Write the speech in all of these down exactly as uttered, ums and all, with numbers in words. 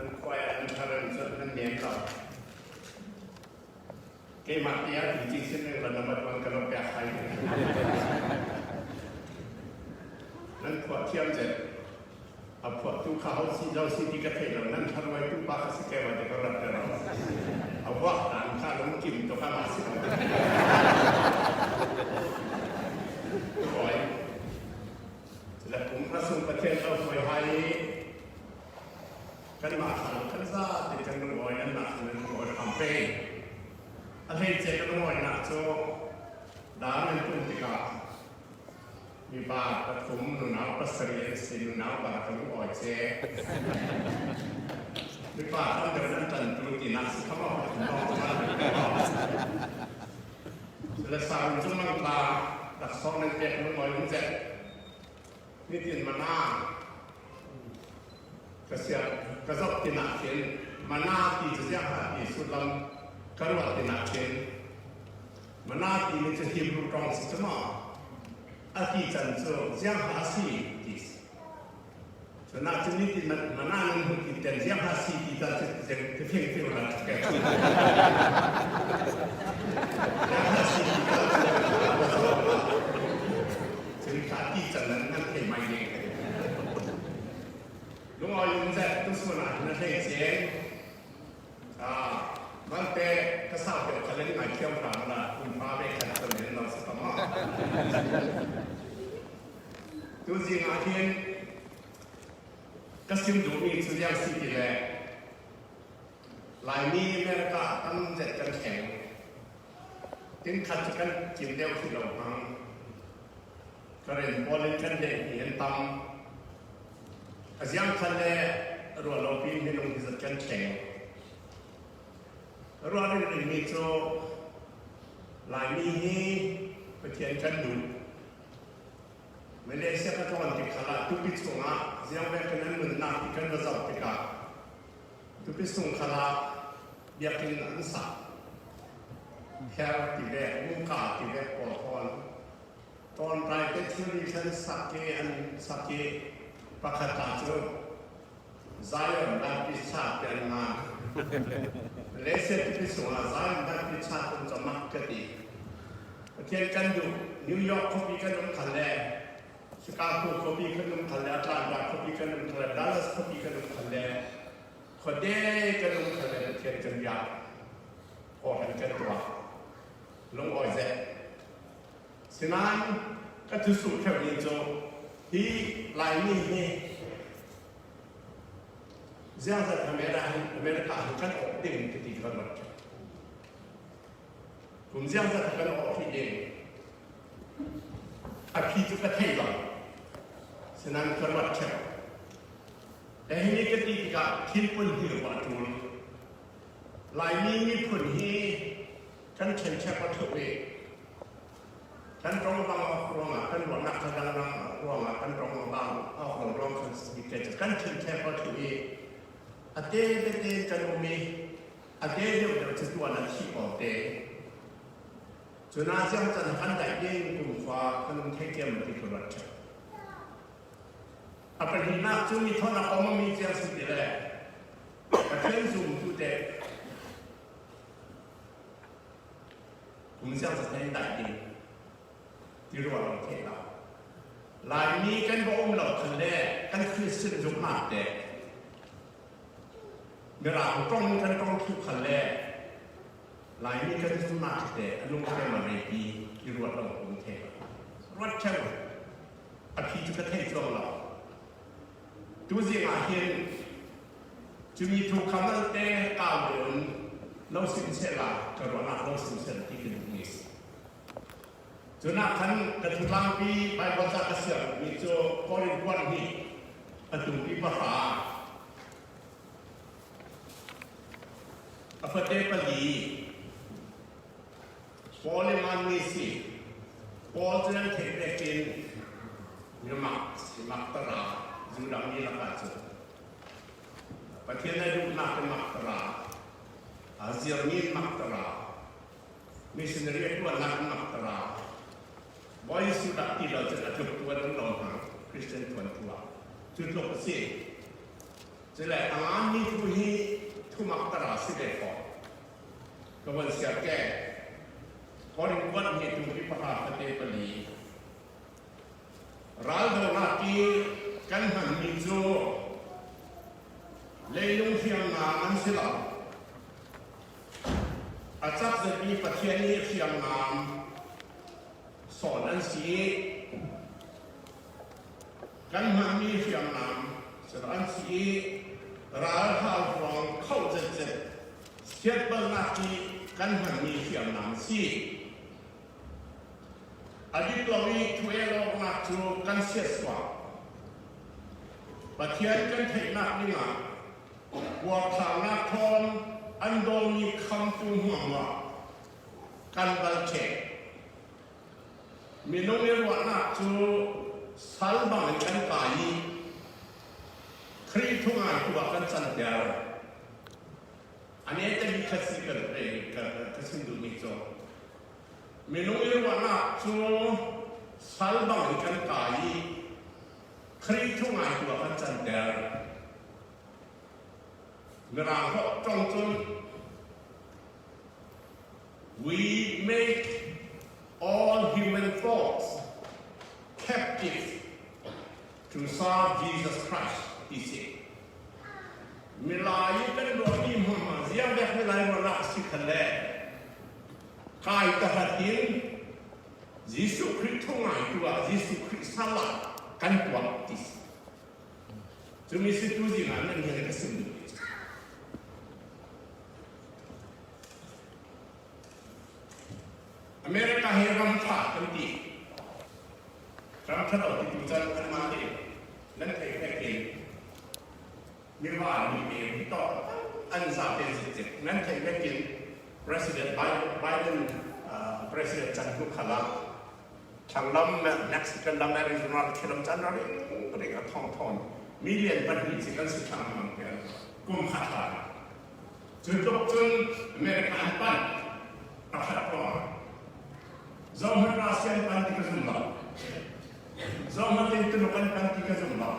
Nan khua ah nan thar in chuan nan nem lo. Keimah te a ti chi sin ning lo, number one ka lo pek hai. Nan phuah thiam zet. A phuahtu kha ho si zo si ti ka thei lo, nan tharuaitu pa kha si kei ua te ka rat ka lo. A vuak dan kha lo kim tawh ka ma si lo. Oi. Chule kum kha sung Pathian lo hoi hai. Kanmah khan kan zate kan lungawi, nanmah khan kan lungawi kham pei. A hleiche kan lungawi nak chu, dan kan tum tikah mipa pathum, nunau pasarih an si, nunau pa kan lungawi che. Mipa tam deuh nan tantu ti nak si kham a pathum lo. Chule sa un chung mang ta, dak sawng nan pek lungawi um che. Nitin mana ka siam, ka zawk tinah khin, mana ti chu ziang ha ti sut lam ka ruah tinah khin, mana ti ni chu Hebrew ṭawng si chu maw? A ti chan chu ziang ha si ti si. Chuna chu nitin mana nan hmu ti ten ziang ha si ti ta chu ziang ti thiang thiang la ka chu. Ziang ha si ti ta chu. Chun kha ti chan nan nan thei mai ni. Lungawi um zet tu suna na thei chen. Ah, man te ka sau te ka len ngai thiam ka na kun pa be kan ko len lo sa ma. Tu zi nga hin ka sim du mi chu yang si ti le. Laimi America tam zet kan thleng. Tin khat chu kan kim deuh khi lo hmang. Ka ren pawlin kan deh hnih an tam. A ziang khat le ruah lo pi hminung hi zet kan thleng. Ruah ringring mi chu Laimi hi Pathian kan duh. Malaysia ka tlawn tik khalah tupi chungah ziang vekin an nunnak ti kan va zoh tikah tupi sung khalah biakinn an sak. Her ti vek, muka ti vek pawl thawn. Tawntai te thil ri thlen sak ke an sak ke pakhat ta chu Zion Baptist Church te an ngai. Malaysia tupi sungah Zion Baptist Church an chaw mak ka ti. Pathian kan duh, New York khawpi kan um khan le, Chicago khawpi kan um khan le, Atlanta khawpi kan um khan le, Dallas khawpi kan um khan le, khaw dei kan um khan le, Pathian kan biak. Aw han kan tuah. Lungawi zet. Sinan ka thusuh ṭheuh ni chu hi Laimi hi ziangzat America hin, America hin kan awk ding ka ti kha vat ṭheuh. Kum ziangzat kan awk hi ding a phi chu ka thei lo. Sinan ka vat ṭheuh. He hi ni ka ti tikah thil pun hi ruah ṭul. Laimi miphun hi kan ṭhen ṭhek awk ṭheuh i, kan ṭawng a bang awk ruangah, kan ruahnak kha dang dang awk ruangah, kan ṭawng a bang awk lo ruang khan si te chu kan ṭhen ṭhek awk ṭheuh i, a te te te kan um i, a te deuh deuh chu tuan a thih awk te. Cun a ziangchan kan daih ding kumkhua kan um thei tiam ti ka ruat ṭheuh. A pahnihnak cu mi thawn a kawm a mi ciang si ti le Pathian zumtu te kum ziang zat in daih ding ti ruah lo theih lo. Laimi kan va um lo khan le kan Christian zumhnak te Mirang ṭawng kan ṭawng thluh khan le Laimi kan zumhnak te a lungthem a reipi ti ruat lo um theih lo. Ruat ṭheuh. A phi cu ka thei cuang lo. Tuzing ah hin cumi thu kha malte kau ve un lo sim sehla ka ruahnak lo sim sehla ti ka duhmi a si. Cunah khan ka thutlangpi Baibal ca ka siarmi cu Korin kuan hnih a tumpi pahra a fate pali Paul i manmi si. Paul cu nan theih vekin mimak si, makter a, Judah mi lakah cun Pathian a duhnak in makter a, a zirmi in makter a, missionary a ṭuannak in makter a, Bawi Jesuh dah ti lo cun a tluk tuan an lo hna, Christian ṭuan tu ah cu tluk a si. Cule a ngan mi thu hi thumak tara si ve ko. Ka van siar ke. Korin kuat ni tu ki pahar kate pali. Raldohnak i kan hmanmi cu leilung hriamnam an si lo. A cak zet i Pathian i hriamnam sawn an si i kan hmanmi hriamnam sawn an si i ralhau ruang khauh zetzet siatbelnak i kan hmanmi hriamnam a si. A dik lo i thu-el awknak cu kan siatsuah. Pathian kan theihnak dingah puarthawngnak thawn an dawmi khamtu hmuahhmuah kan bal ṭheh. Minung i ruahnak cu sal bangin kan kai i Khrih thungaitu ah kan canter. A neta mi khat si ka, ka, ka sim duhmi cu minung i ruahnak cu sal bangin kan kai i Khrih thungaitu ah kan canter. Mirang rawh ṭong cun, "We make all human thoughts captive to serve Jesus Christ," ti si. Milai i kan ruahmi hmuahhmuah ziang dek milai ruahnak a si khalle, kai tahratin Jesuh Khrih thungaitu ah Jesuh Khrih sal ah kan tuah ti si. Cumi si tu zing ah nan hin ka sim duh. America hi ram ṭha kan ti. Ram ṭha lo ti tu can anmah te nan theih vekin mi va mi te mi tawk an za te zikzik nan theih vekin President Biden, Biden, ah, President can hnu khalah Thanglam, Mexican lam, Arizona, khi lam can rari, ring a thong thong. Million pahnih si kan si thang mang pian. Kum khat hlan. Cu tluk cun America an pan. Pakhat ko. Zohman Russia an pan ti ka zum lo. Zohman in Tuluk an pan ti ka zum lo.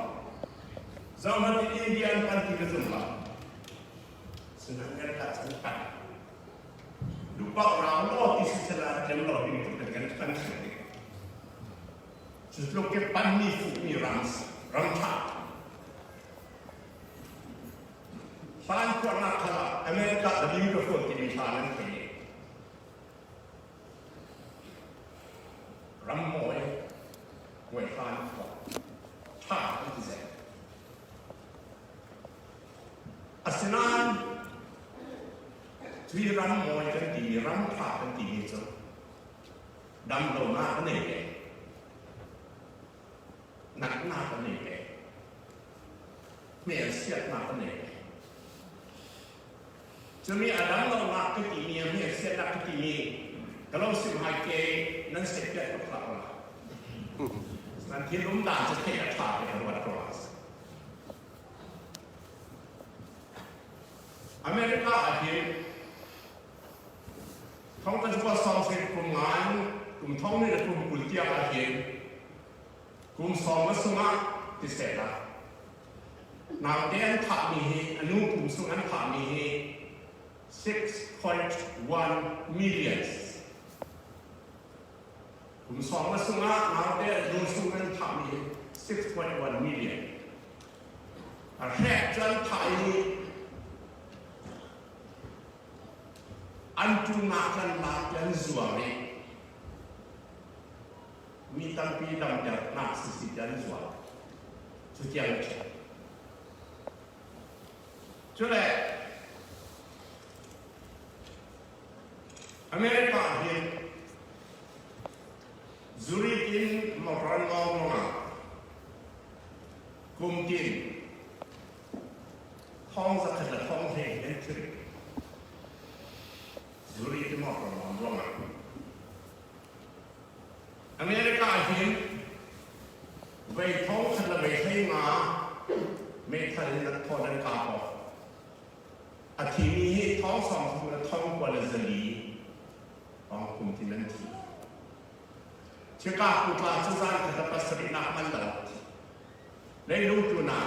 Zohman in India an pan ti ka zum lo. Sinain America can pan. Lubak rau law ti sisela, tlem law ding tuk kan kan kan si. Cutluk ke panmi fukmi ram, ram ṭha. Hlan khuarnak khalah America a ding ka fawt timi hlan an thei. Ram mawi, mawi hlan khuar. Ṭha an ti zel. Asinain, cui ram mawi kan timi, ram ṭha kan timi cu damlonak a nei ve, natnak a nei ve, hmelsiatnak a nei ve. Cumi a damlonak ka timi, a hmelsiatnak ka timi, ka lo sim hai ke, nan seh piak tuk hlah ula. Nan thinlung dan cu theih a ṭha ve a ruat ko. America ah hin, thongkhat zakua sawmsarih kum nga in kum thong hnih le kum kul tiang ah hin, kum sawm sungah ti sehla, naute an thahmi hi, a nu kum sung an thahmi hi six point one millions. Kum sawm sungah naute a nu sung an thahmi hi six point one million. A hrek cu an thah i an ṭunak an lak an zuar i mi tampi damternak sisi an zuar. Cu tiang a ṭhen. Cule America ah hin Zurich in motor an ngawng ruangah kum tin thawng zakhat le thawng hleihnih an thir. Zurich in motor an ngawng ruangah America ah hin vei thawng khat le vei hleinga meithal in an thawn an kap aw. A thimi hi thawng sawmthum le thawng kua le zali hrawng kum tin an thi. Chicago tla cu zan khat le pasarihnak man lo. Leilung tlunah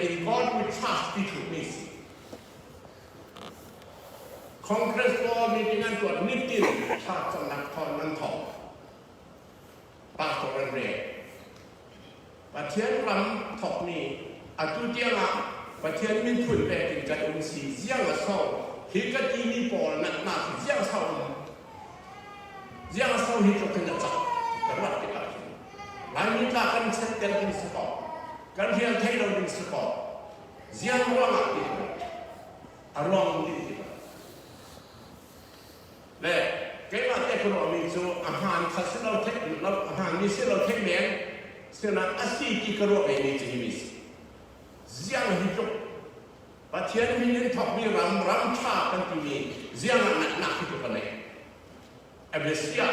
"In God we trust," ti thu mi si. Congress board meeting an tuat nitin, tha chang nak thon nan thong. Pastor an re. Pathian ram thok ni, atu tiang a Pathian min phun pe kin kan um si, ziang a so, hi ka ti ni pawl nat na si, ziang a so um. Ziang a so hi tuk kan a chak, ka rat ti ka. Lai mi ta kan chet tel ding si ko, kan hial thei lo ding si ko. Ziang ruang a ti ko. A ruang ding ti ko. Le, keimah te ka ruahmi cu a hmaan khat si lo theih, lo, a hmaan mi si lo theih men, sinain a si ti ka ruah ve mi cu himi si. Ziang hi tuk. Pathian min in thokmi ram, ram ṭha kan timi, ziang ah natnak hi tuk a nei. A bia sia.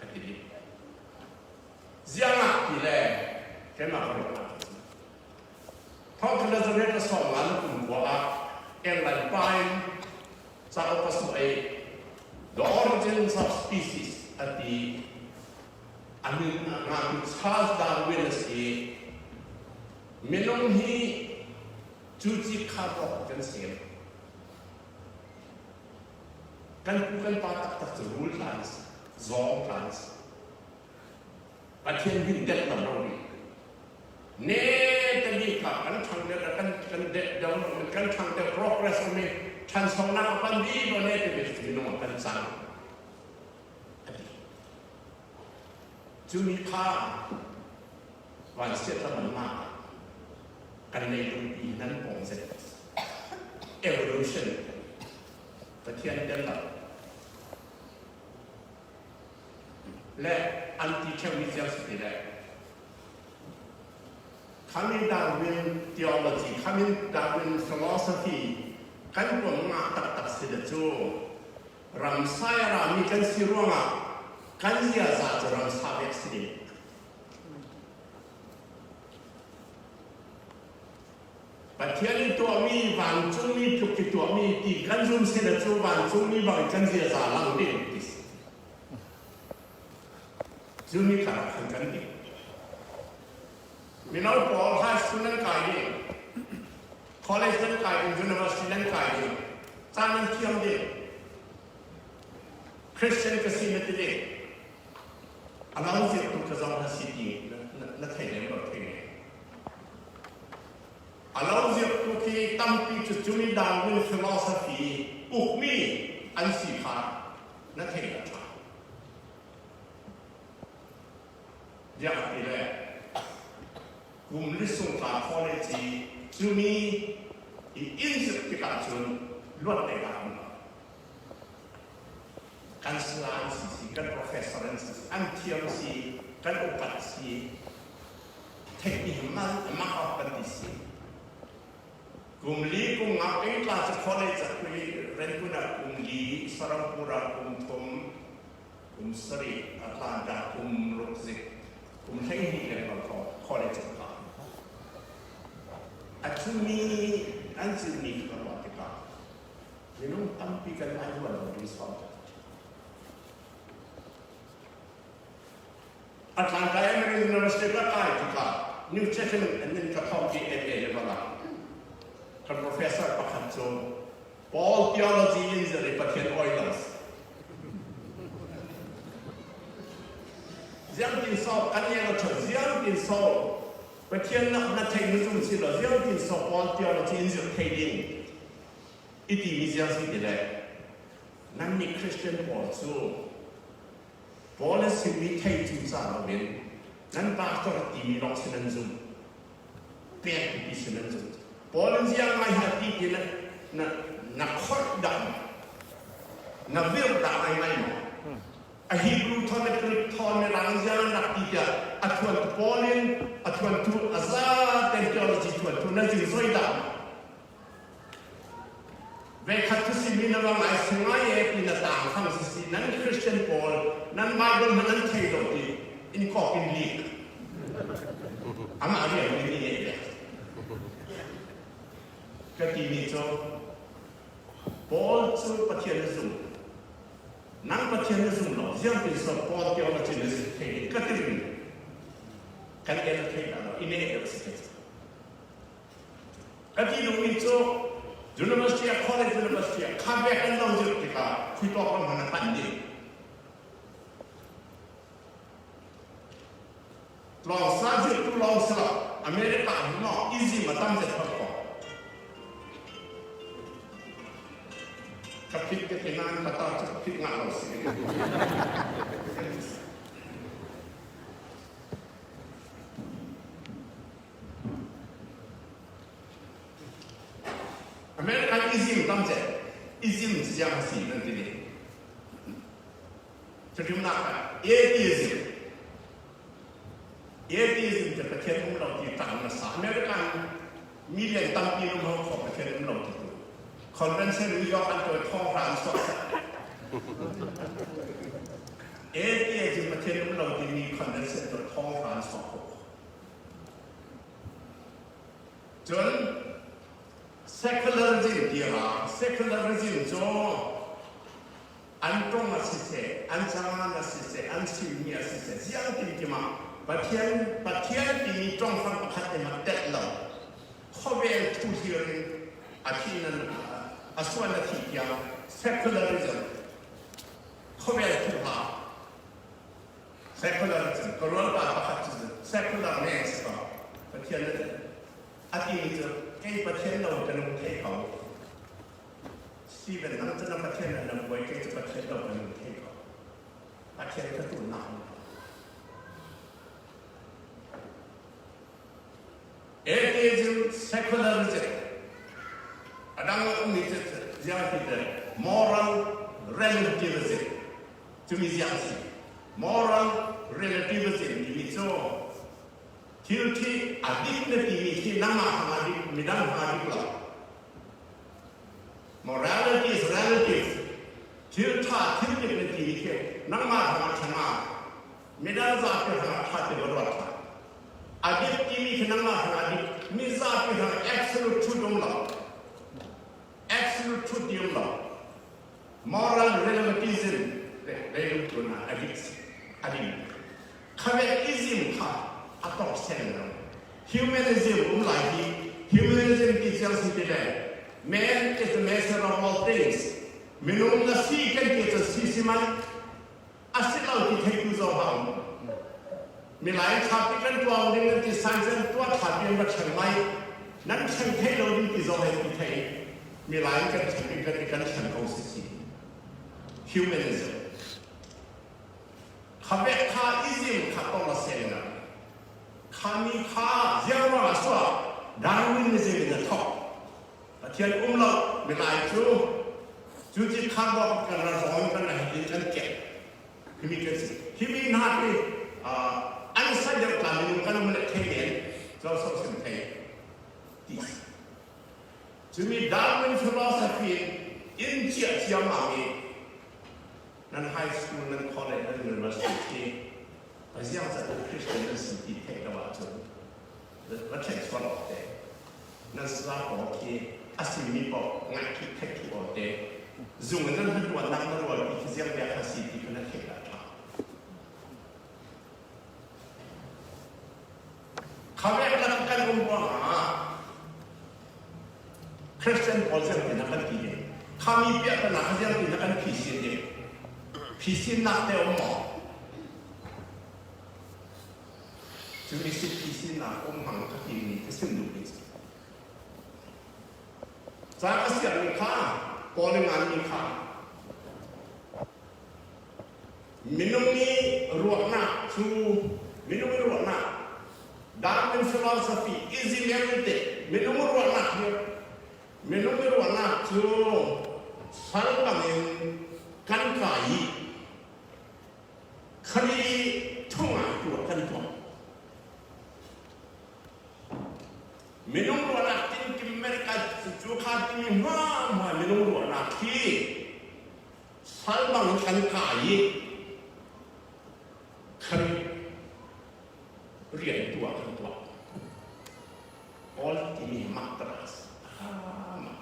A ti dih. Ziangah ti le, keimah ka ruah. Thawngṭha Nazareth a sawm nga le kum kua ah Ellen Pine cauk a suah ei, The Origins of Species a ti, a min a ngahtu Charles Darwin a si. Minung hi cuci kha rawk kan si. Kan pu kan pa taktak cu rul tlan si, zawng tlan si. Pathian min deuh lo lo rih. Neta bik kha kan ṭhang deuh, kan, kan deuh deuh lo, kan ṭhang deuh progress mi ṭhansonak a pan bik lo, neta bik minung a kan cang. A ti. Cumi kha vansiat lam an mah kan nei lungpi nan pawm zet. Evolution. Pathian deuh lo. Le an ti ṭheuhmi ziang si ti le, khami Darwin theology, khami Darwin philosophy kan pawm ngah taktak si le cu, ramsai a rami kan si ruangah Kan ziaza cu ramsa vek si ding. Pathian in tuahmi, vancungmi tluk kituahmi ti kan zum sin ahcun vancungmi bang kan ziaza lang ding ti si. Cumi kha rak khan kan ti. Mino pawl high school nan kai ding, college nan kai ding, university nan kai ding, caan nan thiam ding, Christian ka si na ti ding. A lo zirh tu ka zong a si ti na, na, na thei lem lo thei ngai. A lo zirh tu khi tampi cu cumi Darwin philosophy ukmi an si kha na thei lo ṭha. Ziangahtile kum li sung tla college i cumi i in zirh tikah cun luat te dah um lo. Kan sila an si si, kan professor an si si, an thiam si, kan upat si, theihmi mal a mak awk kan ti si. Kum li kum nga peng tla cu college a khui, Rangoon ah kum li, Sarampore ah kum thum, kum sarih, Atlanta kum ruk zik, kum hleihnih le bang kho college a kha. A cumi an cumi kha ruah tikah minung tampi kan ai ruah lo ding so. Atlanta Emory University ka kai tikah New Testament and then ka thawng ti M A level ah kan professor pakhat cu Paul theology in zirh i Pathian oi lo. Ziangtin so kan ngen lo ṭheu, ziangtin so Pathian nak na theih na zum si lo, ziangtin so Paul theology in zirh thei ding i timi ziang si ti le nannih Christian pawl cu Paul a simmi thei cu ca lo in nan pastor timi lawng si nan zum. Pek pipi si nan zum. Paul in ziang ngai ha ti ti na, na, na khorh dah maw? Na virh dah ngai ngai maw? A Hebrew thawn, a Greek thawn, Mirang ziang an rak ti tiah a thuantu Paul in a thuantu a zaten theology thuantu na zingzoi dah maw? Veikhat thusimmi na va ngai si ngai e ti na tangfang sisi, nan Christian pawl, nan Bible hna nan thei lo ti in kawk in lik. Amah rian in i neh ve. Ka timi cu Paul cu Pathian na zum. Nang Pathian na zum lo, ziangtin so Paul theology na zirh thei ka ti rih. Kan el thei lo, i neh lo si. Ka ti duhmi cu university ah, college university ah kha vek an lo zirh tikah khuitawk lam hmanh a pan dih. Tlawngsa zirhtu lawng si lo, America hi maw, i zim a tam zet hmanh ko. Ka phit ka ti nain ka ta cu ka phit ngah lo si. American ism tam ceh, ism ziang a si nan ti dih. Cutimnak ah atheism. Atheism cu Pathian um lo ti tang na sa. American million tampi um ho kho Pathian um lo ti tu. Convention New York an tu thawng hra an suak. Atheism Pathian um lo ti mi convention tu thawng hra an suak ko. Cun secularism ti a ra, secularism cu an ṭong a siseh, an cangan a siseh, an simmi a siseh, ziangtin kim ah Pathian, Pathian timi ṭongfang pakhat in a tel lo. Khawvel thu hlir in a thihnak, a suan a thih tiang secularism. Khawvel thu hlah. Secular cun ka rualpa pakhat cu secular name si ko. Pathian a timi cu kei Pathian lo ka nung thei ko. Stephen, nang cu na Pathian a na buai, kei cu Pathian lo ka nung thei ko. Pathian ka tunak. Atheism, secularism. A dang a ummi cu ziang ti te, moral relativism. Cumi ziang si. Moral relativism timi cu thil ṭhih a dik na timi khi nangmah hmang a dik, midang hmang a dik lo. Morality is relative. Thil ṭha, thil dik na timi khi Nangmah hrangah ṭha ngah, midang zapi hrangah ṭha ti va ruat ṭha. A dik timi khi nangmah hrangah dik, mi zapi hrangah absolute truth om lo. Absolute truth ti om lo. Moral relativism, le, le, le, a dik, a dik. Khavek ism kha a tawk seng lo. Humanism um lai hi, humanism ti ziang si ti le, man is the measure of all things. Minung na si kan ti chu si si mai. A si lo ti thei tu zo hang. Milai ṭha pi kan tuang ding nan ti san zan tua ṭha pi an va chang mai. Nan chang thei lo ding ti zo hei ti thei. Milai kan chang pi kan ti kan chang ko si si. Humanism. Khavek kha ism kha tawng a seng na. Kha mi kha ziang ruang a suak. Darwinism in a thawk. Pathian um lo, milai chu. Chu ti kha bawk kan ra zong kan ra hei kan kep. Himi kan si. Himi na ti, ah, an sa deuh tla minung kan um le thei nen. Zo so sim thei. Ti. Chu mi Darwin philosophy in chia chia ma mi. Nan high school, nan college, nan university khi, a ziang zat Christian nan si ti thei lo ah chun, va thei sual awk te. Nan sa ko khi, a si mi ko, ngai khi thei khi awk te. Zung nan han ruan nak na rual ti khi ziang bia kha si ti khi na thei la tha. Khavek na kan um bang a. Christian pawl ziang ti na kan ti ding. Kha mi piak na kha ziang ti na kan phisin ding. Phisin nak te um maw. Chu mi si phisin nak um hang ka ti mi ka sim duh ding. Ca ka siam mi kha, pawl in ngan mi kha. Minung i ruahnak cu, minung i ruahnak, Darwin philosophy, ism everything, minung i ruahnak hi, minung i ruahnak cu sal bangin kan kai i, Khrih thungah tuah kan tuah. Minung ruahnak tinkim America cu kha timi hmuahhmuah minung ruahnak hi sal bang kan kai i Khrih rian tuah kan tuah. Paul timi mah tara a si. Ah, mah.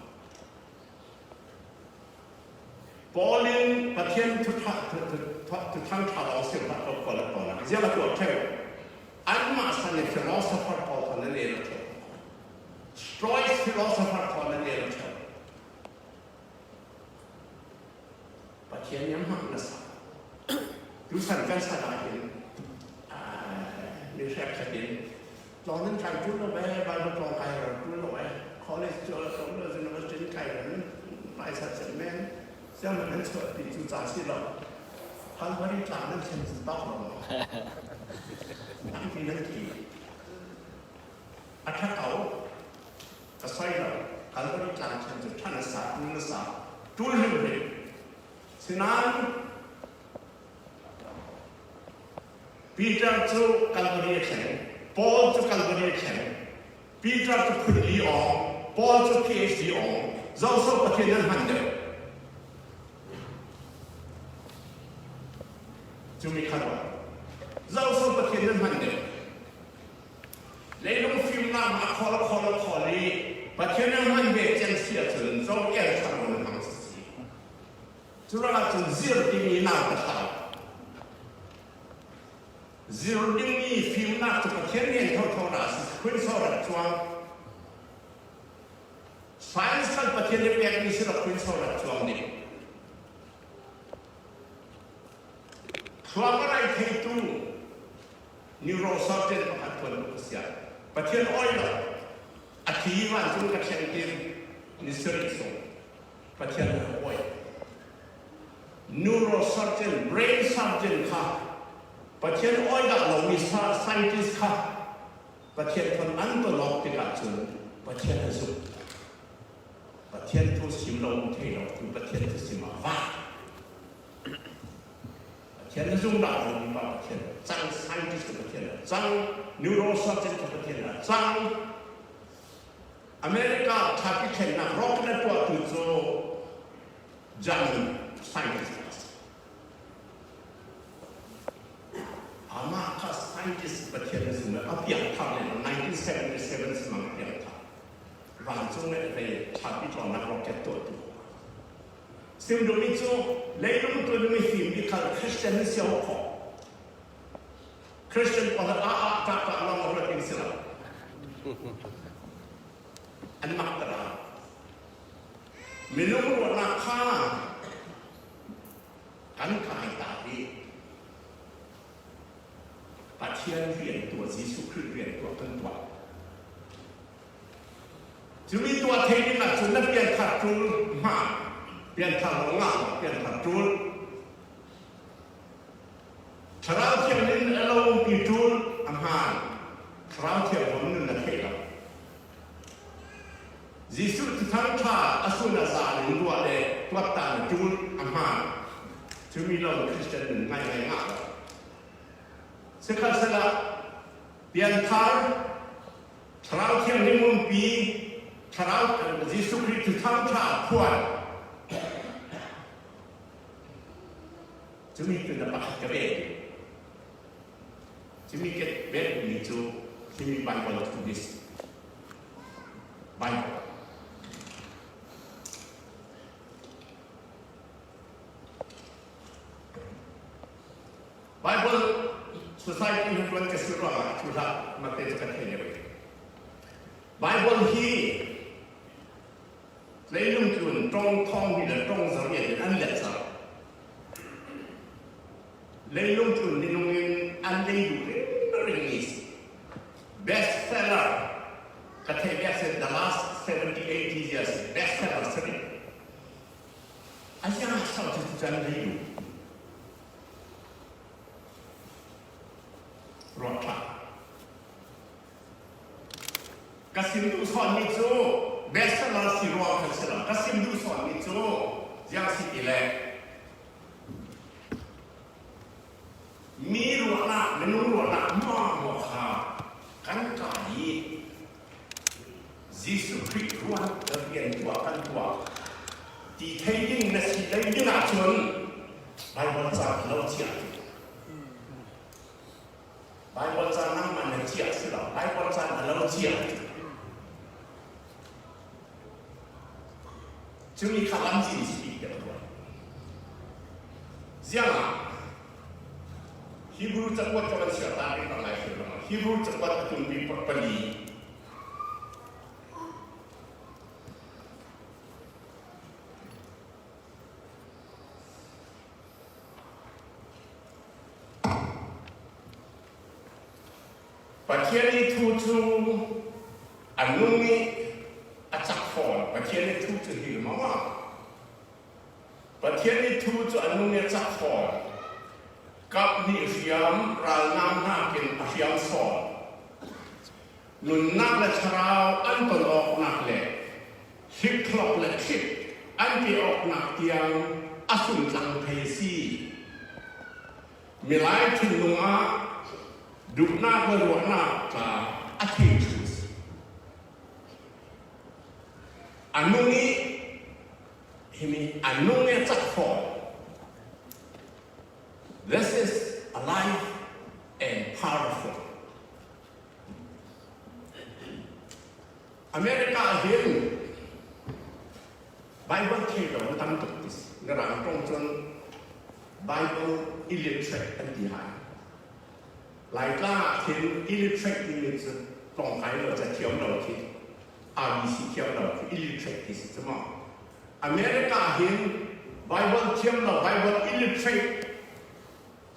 Paul in Pathian thu ṭha, thu, thu, thu, thuthang ṭha lawng sim hlah ko, Paul a Paul a ziang a tuah ṭheu. Anmah san i philosopher pawl kha nan ei lo ṭheu. Stoic philosopher pawl nan ei lo ṭheu. Pathian nih hmang nasa. Tusan kan sa lai hin, ah, mi hriak khat in, tlawng nan kai ṭul lo e, Bible tlawng kai ṭul lo e, college tlawng lo, university kai lo, hmaisat sen men, sianginn nan chuahpi cu ca si lo. Calvary tlang nan thlen cu tawk lo. Nan ti nan ti. A ṭha ko. Ka soi lo. Calvary tlang thlen cu ṭha nasa, ṭul nasa, ṭul hrimhrim. Sinain Peter cu Calvary a thlen, Paul cu Calvary a thlen, Peter cu phun li awng, Paul cu P H D awng, zoso Pathian nan hman deuh. Cumi kha ruang. Zoso Pathian nan hman deuh. Leilung fimnak ah khawl, khawl, khawl i Pathian nan hman ve cem si ahcun zo er ṭha lo nan hmang si. Curuangah cun zir ding i nau ka hlau. Zir ding i fimnak cu Pathian nih thotho hna a si, Khrih so rak cuang. Science khan Pathian nih pekmi si lo, Khrih so rak cuang ding. Thluak a rai theitu neurosurgeon pakhat tuan ka si ah. Pathian awi lo. A thi vancung ka thleng tir ni sarih sung. Pathian a awi. Neurosurgeon, brain surgeon kha Pathian awi dah lomi sa-, scientist kha Pathian thawn an ton awk tikah cun Pathian a zumh. Pathian thu sim lo, um thei lo, tu Pathian thu sim ah va. Pathian a zumh dah lomi pa Pathian a cang, scientist kha Pathian a cang, neurosurgeon kha Pathian a cang. America ṭhapi thlennak rocket a tuahtu cu German scientist a si. Adventist Pathian zung a piangthar le nineteen seventy-seven simang a piangthar. Vancung le vei thapi tlawmnak rocket tuahtu. Sim dumi cu leilung tu dumi fim i khal Christian ni si a khawh. Christian pawl a a tak tak lawng a ruat ding si lo. An mak tara. Minung ruatnak kha kan kai ta hi. Pathian rian tuah, Jesuh Khrih rian tuah kan tuah. Cumi tuah thei ding ahcun na pianthar ṭul hma, pianthar lo ngah lo, pianthar ṭul. Thlarau Thianghlim a lo umpi ṭul a hmaan, Thlarau Thianghlim nun na theih lo. Jesuh Thuthang ṭha a sun a zan in ruah le tuattana ṭul a hmaan, cumi lo Christian nun ngaingai ngah lo. Sikhalsehla, pianthar, Thlarau Thianghlim umpi, Thlarau, Jesuh Khrih Thuthang ṭha phuan. Cumi tu na pakhat ka rel. Cumi ka rel mi cu, cumi Baibal tu nis. Baibal. Bible Society hluan ka si ruangah cu hlah mate cu ka thei lo. Bible hi leilung tlun ṭong thawng hnih le ṭong zariat in an let zo. Leilung tlun minung in an lei duh ringring i si. Best seller ka theih bia si, the last seventy eighty years best seller si. A ziang a sau cu cu an lei duh. Ruat ṭha. Ka sim duh sawn mi cu best seller si ruang kan si lo. Ka sim duh sawn mi cu ziang si ti le mi ruahnak, minung ruahnak hmuahhmuah kha kan kai i Jesuh Khrih ruat rian tuah kan tuah ti thei ding na si lei ding ahcun Baibal ca na lo ciah. Baibal ca nangmah na ciah si lo, Baibal ca na lo ciah. Cumi kha lamzin si bik deuh tuah. Ziangah Hebrew cakuat ka van siar ta ding bang lai si lo. Hebrew cakuat a tumpi pali. Pathian i thu cu a nung i a cak fawn. Pathian i thu cu hi lengmang. Pathian i thu cu a nung i a cak fawn. Kap nih hriam, ralnam hnakin a hriam sawn. Nunnak le thlarau an ton awknak le hlikhlok le thlit an pe awknak tiang a sungtlang thei a si. Milai thinlung ah duhnak le ruahnak tla a thei ṭhu a si. A nung i, himi a nung i a cak fawn. This is alive and powerful. America ah hin Bible thei lo na tam tuk ti si. Na rang ṭong cun Bible illiterate an ti hai. Laitlang ah hin illiterate timi cu tlawng kai lo, ca thiam lo khi, A B C thiam lo khi illiterate ti si cu maw? America ah hin Bible thiam lo, Bible illiterate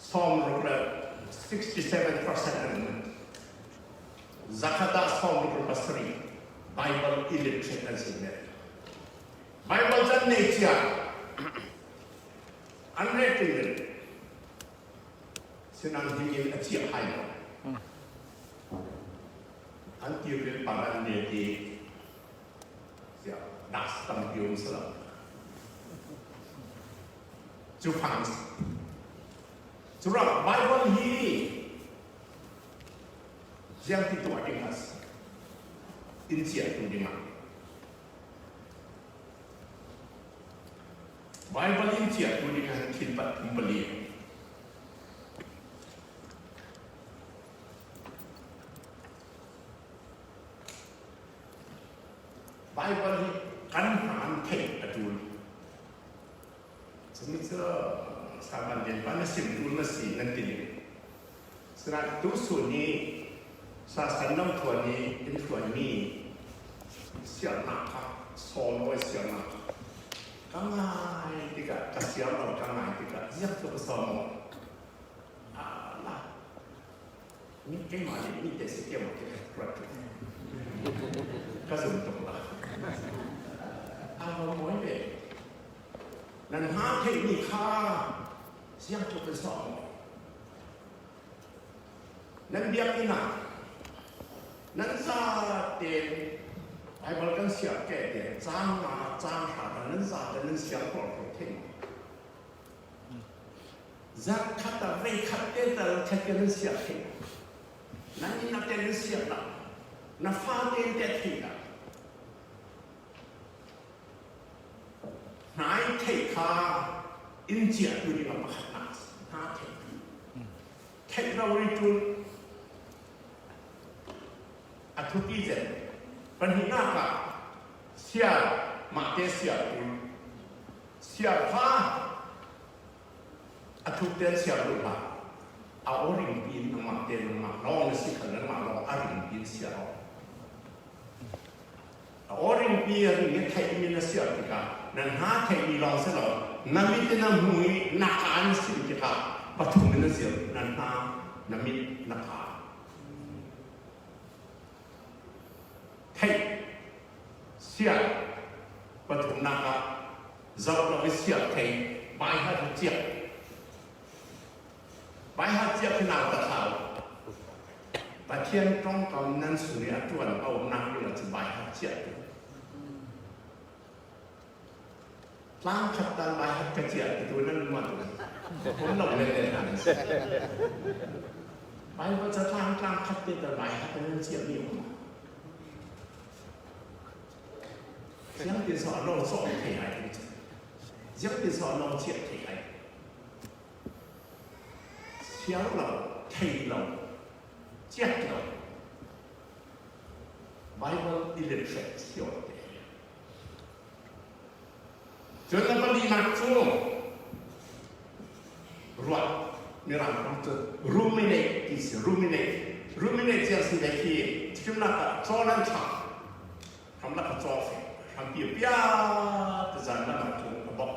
sawmruk le sixty seven percent an um. Zakhat ah sawmruk le pasarih Bible illiterate an si. Bible can nei cia an ret in sinang hingin a ciah hai lo. An tiril paran ne ti cia das tampi um si lo. Cu fang si. Cu rak Bible hi ziang ti tuah ding a si. In ciah tu ding ah. Bible in ciah tu ding ah hin thil pat thum pali. Bible hi kan hna an theih a ṭul. Chumi cu Saban Lian pa na sim ṭul na si nan ti ding. Sinain tu sun ni sa san lam thua ni in thua ni siarnak kha, sawm aw siarnak kha ka ngai tikah, ka siar lo ka ngai tikah ziang cu ka sawm aw. Ala. Mi keimah nih mi te si keimah te ka rak tuk. Ka zum tuk la. A va mawi ve. Nan hna theih mi kha ziang tuk kan sawm. Nan biakinn ah nan zate Bible kan siar ke te cang nga cang hra nan zate nan siar khawh khawh theih. Zarh khat ah vei khat te tal khat te nan siar theih. Nan inn ah te nan siar dah. Na fate te theih dah. Hna i theih kha in ciah tu ding a pakhatnak si. Hna theih. Theih lo rih ṭul. A thupi zen. Pahnihnak ah siar, mahte siar ṭul. Siar kha a thuk ten siar duh hlah. A aw ringpi in nangmah te nangmah lawng na si khan nangmah lawng a ringpi in siar aw. A aw ringpi a ring i theihmi na siar tikah nan hna theihmi lawng si lo. Na mit in na hmu i na kaa na sim tikah pathum in na zir, nan hna, na mit, na kaa. Theih, siar, pathumnak ah zoh lo i siar thei, baihat ciah. Baihat ciah khi nau ta hau. Pathian ṭongkam nan sung i a ṭuan a umnak ding ah cu baihat ciah. Tlang khat tan baihat ka ciah ti tu nan mah tu. Kum lo le le hna nan si. Bible ca tlang tlang khat te tan baihat nan ciah mi um. Ziang tin so a lo so thei ai. Ziang tin so a lo ciah thei ai. Siar lo, thei lo, ciat lo. Bible illiterate si aw te. Cun a palinak cu ruah, Mirang ram cu ruminate ti si, ruminate. Ruminate ciang si ve khi, thimnak ah caw nan thang. Hramlak a caw fek. Hrampi a pia, tazan lam ah tung a bok.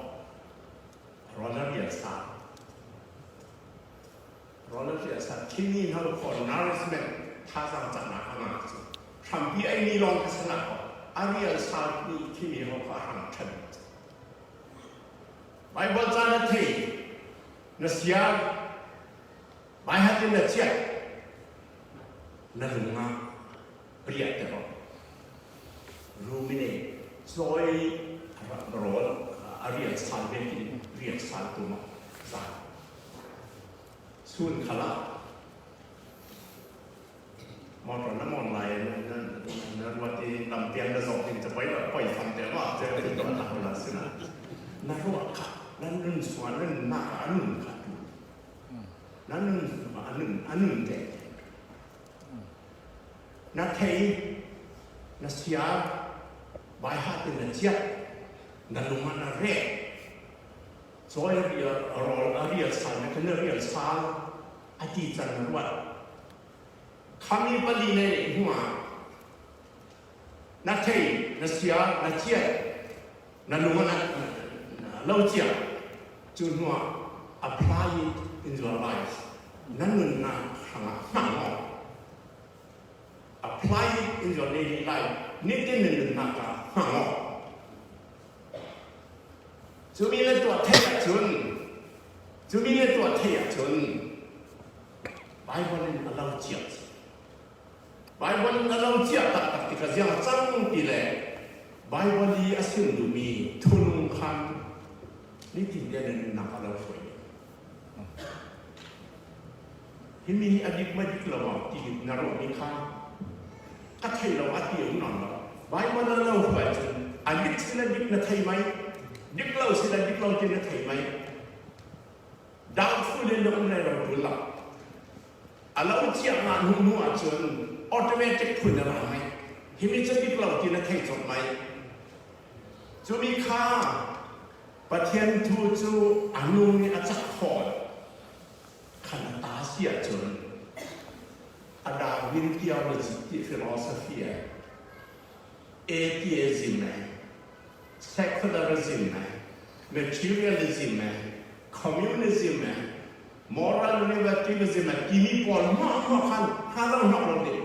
Rawl a rial sa. Rawl a rial sa. Khimi hno khaw nourishment, thazaang cahnak a ngah cu. Hrampi ei ni lawng ka si nak khaw. A rial sa ni khimi hno kha a hrang ṭhan. Bible ca na thei, na siar, baihat in na ciah, na lung ah riah te ko. Ruminate, cawi, rawl, a rial sal ve ti, rial sal tu ma, za. Sun khala. Motor na mon lai, na, na, na ruat i lampiang na zoh ding capai la, poi fam te ma, te ti to na la sina. Na ruat kha, na nun sua, na nun na ka nun kha tu. Na nun sua, a nun, a nun te. Na thei, na siar, baihat in na ciat, na lung ah na reh. Cawi a rial, a rawl, a rial sal, na kan rial sal, a ti can na ruat. Khami pali na neih hnu ah, na thei, na siar, na ciat, na lung ah na, na, na lo ciah. Cu hnu ah apply it in your life. Na nunnak hrangah hmang aw. Apply it in your daily life. Nitin na nunnak ah hmang aw. Cumi na tuah theih ahcun, cumi na tuah theih ahcun, Bible in a lo ciah. Bible in a lo ciah taktak tikah ziang cang ti le Bible i a sim duhmi thunung khan nitin tiang in nak a lo hruai. Himi hi a dik maw dik lo maw ti na ruahmi kha ka thei lo a ti um nawn lo. Bible a lo hruai cun a dik si le dik na thei mai, dik lo si le dik lo ti na thei mai. Doubtful in na um rero ṭul lo. A lo ciah ngan hnu hnu ahcun automatic phun a ra mai. Himi cu dik lo ti na thei cawk mai. Cumi kha Pathian thu cu a nung i a cak khawh khan a ta si ahcun a Darwin theology ti philosophy e, atheism e, secularism e, materialism e, communism e, moral relativism e timi pawl hmuahhmuah khan a lo hnok lo ding.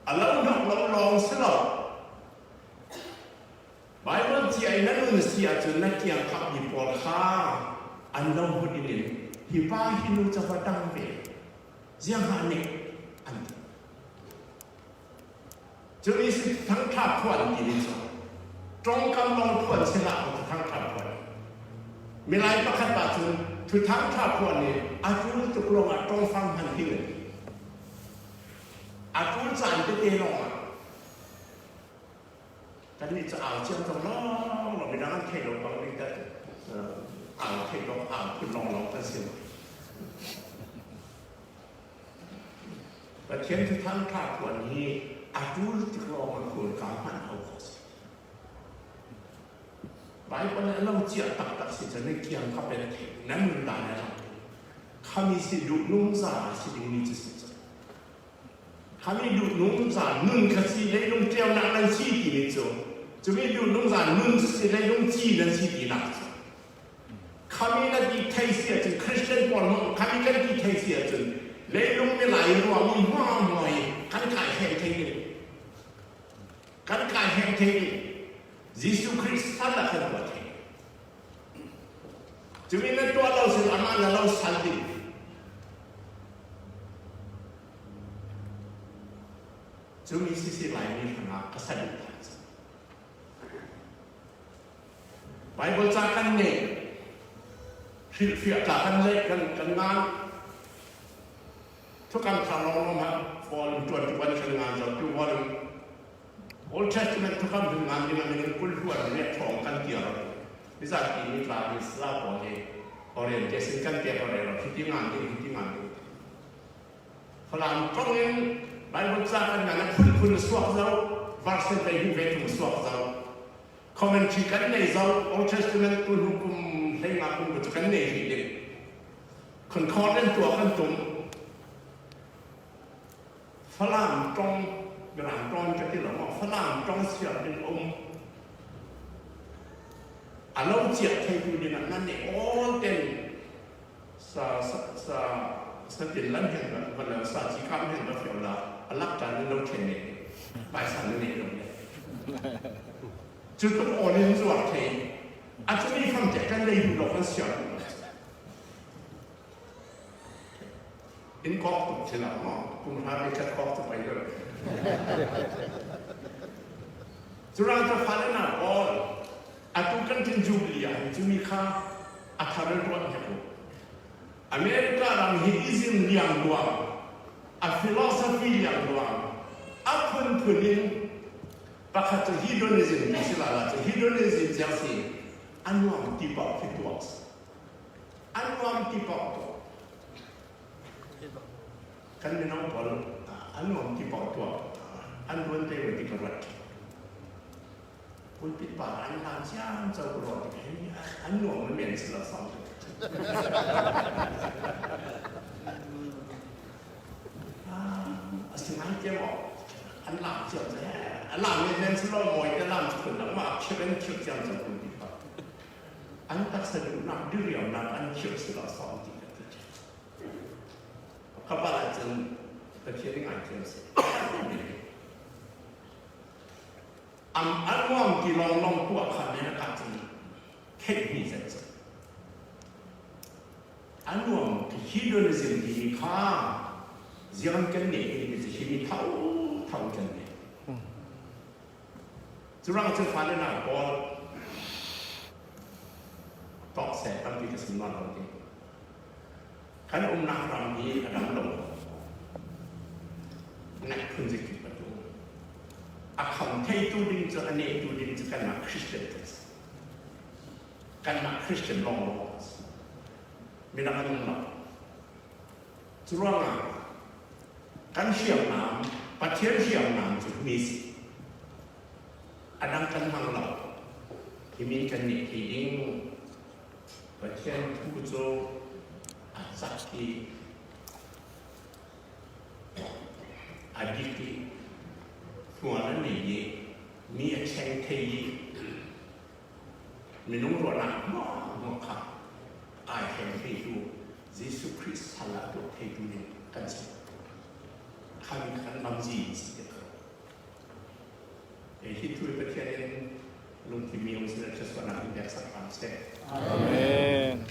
A lo hnok lo lawng si lo. Baibal cia in na nun si ahcun na kiangkap mi pawl kha an lo hut in, hi pa hi nu cu va dang ve. Ziang ha nih an ti. Cumi si thangṭha phuan ti ni cu ṭongkam lawng phuan si hlah ko thangṭha phuan. Milai pakhat pah cun thuthangṭha phuan nih a ṭul tuk lawngah ṭongfang hman ding a ti. A ṭul caan tete lawngah kannih cu au ciamco lawng lawng, midang an thei lo bang ding dah, au thei lo, au phun lawng lawng kan si. Pathian thuthangṭha phuan hi a ṭul tik lawngah kawl ka hman ho ko si. Baibal a lo ciah taktak si cun na kiang kha pek theih, na nunnak a lang. Khami si duhnung za si dingmi cu si cun. Khami duhnung za nun kha si, leilung ṭialnak nan si timi cu. Cumi duhnung za nun cu si, leilung ci nan si tinak cu. Khami na ti thei si ahcun, Christian pawl hmang khami kan ti thei si ahcun, leilung milai ruahmi hmuahhmuah hi kan kai hen thei ding. Kan kai hen thei ding. Jesuh Khrih san ah kan tuah thei. Cumi na tuah lo sin, amah na lo sal ding. Cumi sisi Laimi hrangah ka sa duh hna. Baibal ca kan ngeih, hrilhfiah ca kan leh, kan, kan ngan. Thukam ṭha lawnglawng hmanh volume twenty-one kan ngan zo, tu volume Old Testament thukam hmun ngan ding ah minung kul hluan minute thawng kan tiar. Mizati mi tla mi sila pawl hi orientation kan pek aw rero, hiti ngan ding, hiti ngan ding. Falam ṭong in Bible ca kan ngan a phunphun a suak zo, verse vei hnih vei thum a suak zo. Commentary kan nei zo, Old Testament tu hnu kum hleinga kum cu kan nei rih ding. Concordance tuah kan tum. Falam ṭong, Mirang ṭong ka ti lo maw? Falam ṭong siar ding um. A lo ciah theitu ding ah nan nei awl ten sa, sa, sa, sa tin lam hian va, va lo sa ci kam hian va fiau la, a lak tan lo ṭhen nei. Bai san nei lo le. Cu tuk awl in zuar thei. A cu mi fam te kan lei lo kan siar. In kawk tuk thil ah maw? Kum hra bik khat kawk tuk pai lo. Cu rang cu fale nak awl. Atu kan tin Jubilee ah hin cumi kha a thar ruat hna ko. America ram hi ism liang luang, a philosophy liang luang, a phunphun in pakhat cu hedonism ti si lala cu hedonism ziang si a nuam ti paoh khi tuak si. A nuam ti paoh tuak. Kan mino pawl a nuam ti paoh tuak. An ruan te ti ka ruat. Pulpit pa an hlan ciam co ka ruat. An nuam men si lo sam. A si ngai ke maw? An lam ciam co. A lam men men si lo maw? Ka lam si kun lam ma khian khian ciam co pulpit pa. An taksa duhnak, diriamnak an khirh si lo sawm ti ka ti. Ka bal ah cun Pathian i ngaithiam si. Am a nuam ti lawnglawng tuah kha men a ka cun theih hni zet cun. A nuam ti hedonism timi kha ziang kan neh i ti hi mi tho tho kan neh. Curang cu fale nak pawl tawk seh tampi ka sim nawn lo ding. Kan umnak ram hi a dang lo. Ngai phun zik ki patu. A kham thei tu ding cu, a neh tu ding cu kanmah Christian ka si. Kanmah Christian long lo ka si. Midang an um lo. Curuangah kan hriamnam, Pathian hriamnam cu hmi si. A dang kan hmang lo, hih min kan neih thei ding. Pathian thu cu a cak hi a dik i hmual a nei i mi a cheng thei i minung ruahnak hmuahhmuah kha aa hrem theitu Jesuh Khrih sal ah tuah theitu nih kan si. Kha mi kan lamzin si te kha. Hi thu hi Pathian in lungkim mi um sinah thluasuahnak in biaksak hram seh. Amen.